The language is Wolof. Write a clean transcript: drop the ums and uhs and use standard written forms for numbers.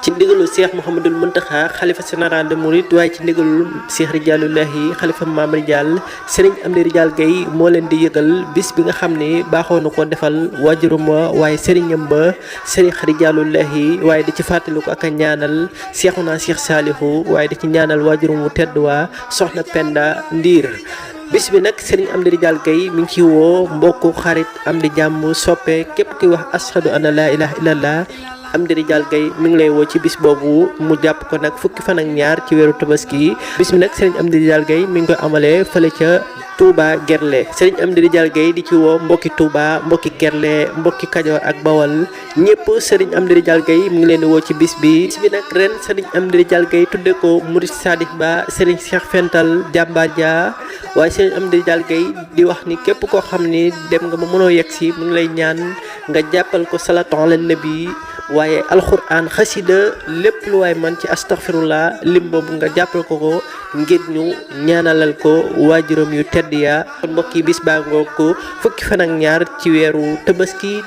ci ndigalu Cheikh Mouhamadul Mountakha xalifa général de Mouride waaye ci ndigalu Cheikh Rijaalullahi xalifa Maam Rijaal Serigne Amdi Rijaal Gueye moo leen di yëgal bis bi nga xam ne baaxoo na ko defal waajuram wa waaye Serignam ba Serigne Rijaalullahi waaye di ci fàttaliku ak a ñaanal Cheikhuna Cheikh Salihu waaye di ci ñaanal waajuram wu tedd waa Soxna Penda Ndiir. bis bi nag Serigne Amdi Rijaal Gueye mi ngi ci woo mbokku xarit am di jàmm soppe képp kuy wax ashadu an la ilaha illallah Amdi Rijaal Gueye mi ngi lay woo ci bis boobu mu jàpp ko nag fukki fan ak ñaar ci weeru tabaski bis bi nag Serigne Amdi Rijaal Gueye mi ngi koy amalee fële ca Touba Gerle Serigne Amdi Rijaal Gueye di ci woo mbokki Touba mbokki Gerle mbokki Kajoor ak Bawal ñëpp Serigne Amdi Rijaal Gueye mi ngi leen di woo ci bis bi nag ren Serigne Amdi Rijaal Gueye tudde ko Murid Sadik Ba Serigne Cheikh Fental Jàmbaar Ja waaye Serigne Amdi Rijaal Gueye di wax ni képp koo xam ni dem nga ba mënoo yegg si mu ngi lay ñaan nga jàppal ko salatu ala nabi waaye alxuraan xasida lépp lu waay man ci astaghfirullah lim boobu nga jàppal ko ngir ñu ñaanalal ko waajuram yu tedd ya kon mbokk yi bis baa ngoo ko fukki fan ak ñaar ci weeru tabaski